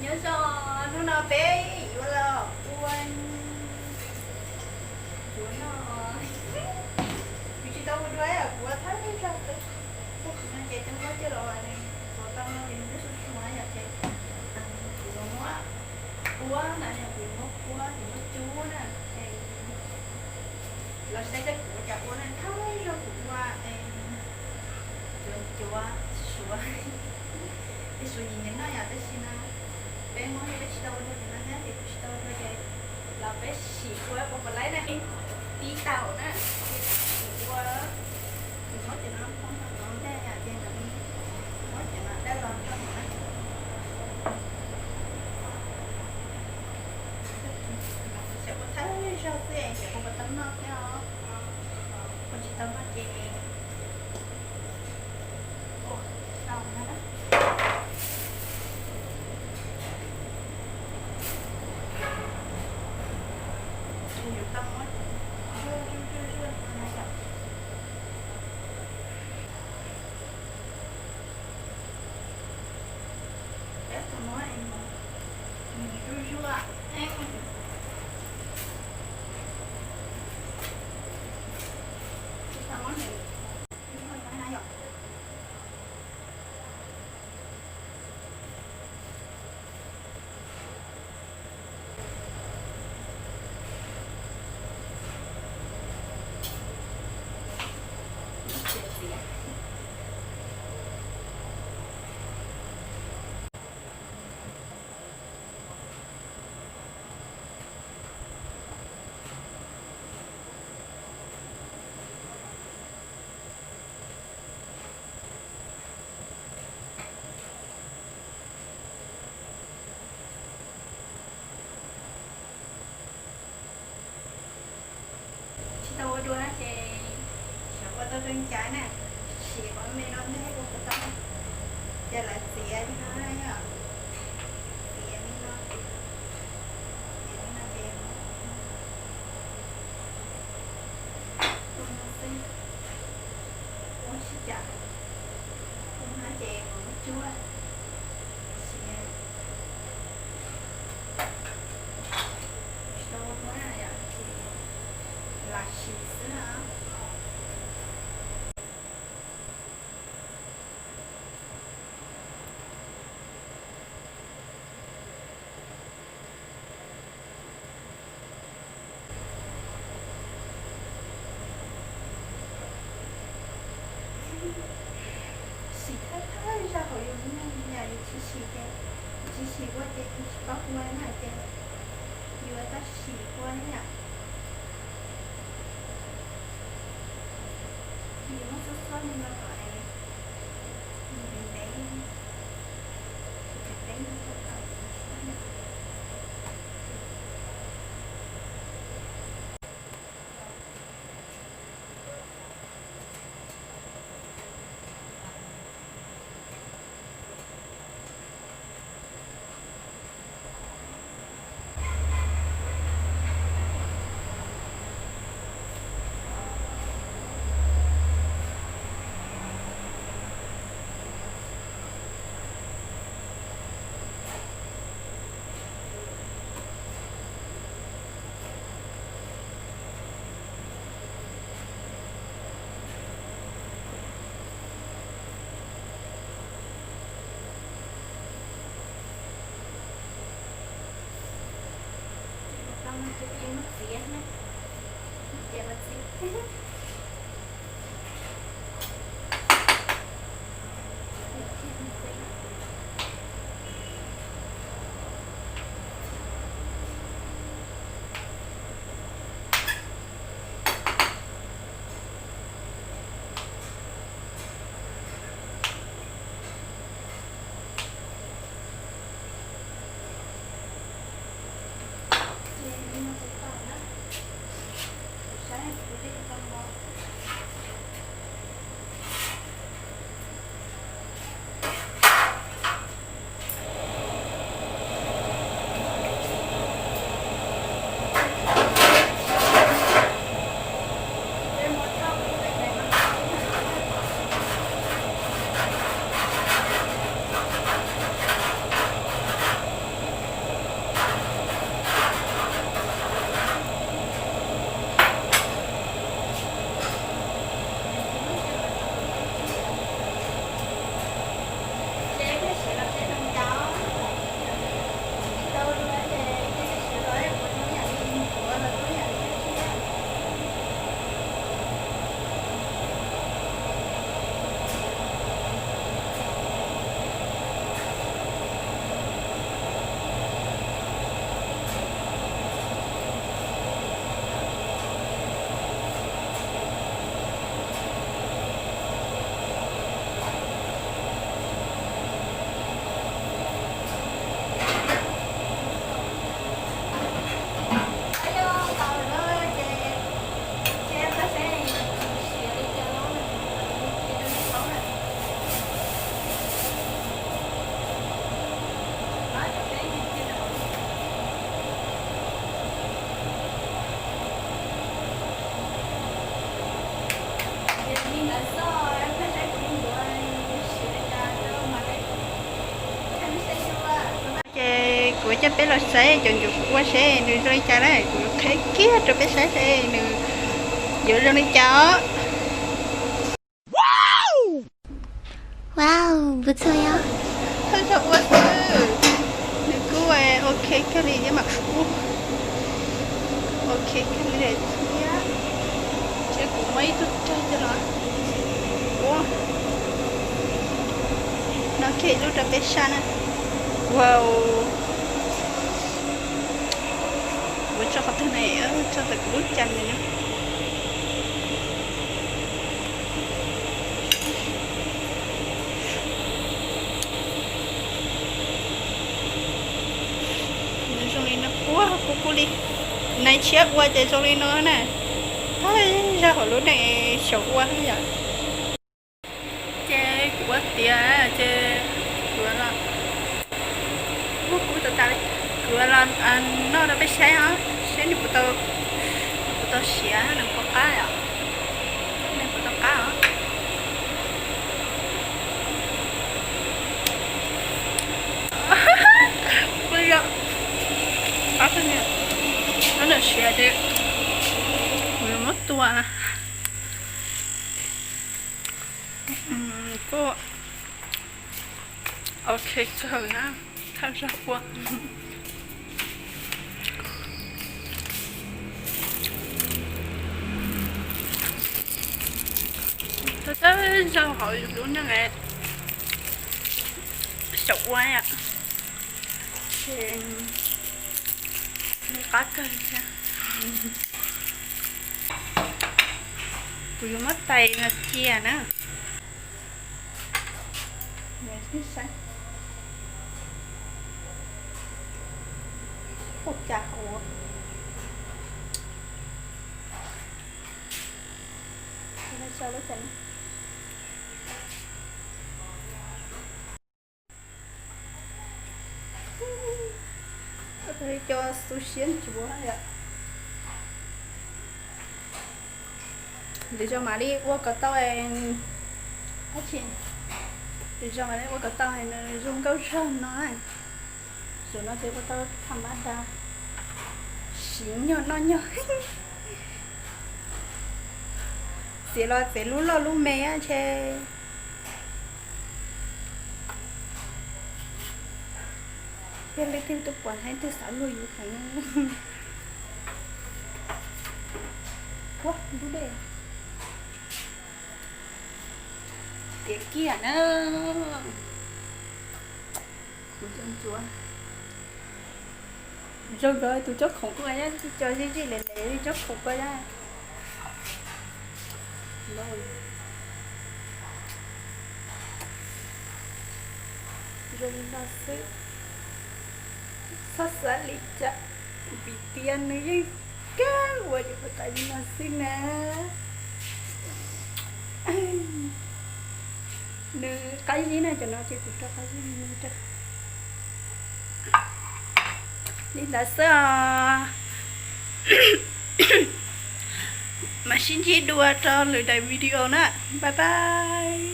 Nyob zoo, hnub no peb yuav los ua, yuav no, kuv tsis tau ua dua, kuv ua thawj zaug xwb. Tab sis no ces cov nplooj coj los txuas tau no ces nws twb suav suav yom, ces kuv yuav muab puab na, yog kuv yuav muab puab, kuv muab cub na, ces los saib saib kuv ua cas ua na, thawj zaug kuv ua, es cuav cuav suav, es suav nyiam nyiam noj yom, tab sis no peb Hmoob peb tsis tau ua dua cov no thiab ces kuv tsis tau ua dua ces los peb sim ua puas puas laib na. Tib tau na, ua, kuv muab cov no poob rau tod ntej yom, ces kuv muab cov no dawb los rau na. Xyov ua thawj zaug xwb es xyov puas tau noj thiab os. Ua tsis tau noj ces ua sau na. Yuav tau muab zuaj zuaj zuaj no na yom. Peb tau muab zuaj zuaj, tau muab nws zuaj no na yom. Tsis tau ua dua ces xyov ua tau zoo cas na, sim qhov me no ntej ua puas tau. Ces lawv txiav li no na yom, txiav li no, txiav li no ces ua no xwb, ua sib cam, ua no ces kuv muab cuab siav. Tsis tau ua dua na yom, ces lam sim xwb na. Sim thawj thawj zaug hauv yus neej yom, yus tsis sim ces, yus tsis sim ua ces yus tsis paub ua na ces yus tab sim ua na yom. Yus muab txhob txhob li no kom nws ntev, tsis ntev li no kom Tau no ces peb yuav muab txiav na, ces ua txiv. Ces li no ces tau na. Kuv saib kuv twb tsis tau mov Kuv coj peb los saib cov ncuav kuv ua seb nws zoo li cas na, kuv yuav qhia kiag rau peb saib seb nws yuav zoo li cas os. Wow, 不错哟. Thawj zaug ua xwb, nws kuj ok kawg li thiab mas. Ok kawg li thiab. Ces kuv muab ib tug rag coj los ua no kiag ib lub rau peb saib na. Wow. Kuv tso qhov twg ne, tso ntawm kuv lub cas ntawd na. Nws zoo li no, ua kuv kuj li, nais tshiab ua ces zoo li no na. Thawj zaug hauv lub neej xyaum ua yom. Ces kuv ua tiav ces kuv los, ua kuv tas tas li, kuv los noj rau peb saib os, seb nws puas tau, nws puas tau siav, nws puas qab os, nws puas tau qab os. Ua yog qab, no nws siav ces kuv yuav muab tua na. Kuj ok kawg na, thawj zaug ua. Thawj zaug hauv yus lub neej xyaum ua yom. Ces nws qab kawg thiab. Kuv yuav muab tais no cia na. Ua cas hauv, sau lub cas ne. Cov xu siab ntsuav yom. Lwm zaug mam li ua kom tau, lwm zaug mam li ua kom tau nws zoo nkauj zog no. Zaum no ces ua tau tham mab da, siv nyuag noj nyuag. Txiav los txiav lub loj lub me ntshe. Yog leej twg tuaj pom thiab leej twg xav luag yus heev. Ua ntub dej. Tiav kiag na. Kuv cov ntsuav zoo nkauj, tus tsob khoom kuj zoo, cov zij zij les les tsob khoom kuj zoo. Zoo li no xwb, txhob xav li cas, vim tias nws yeej kawg ua yus tus qab li no xwb na. Nws qab zib na, cov no ces kuv rau qab zib nws rau. Li ntawd xwb os. Mam sib ntsib dua rau lwm daim video na. Bye bye.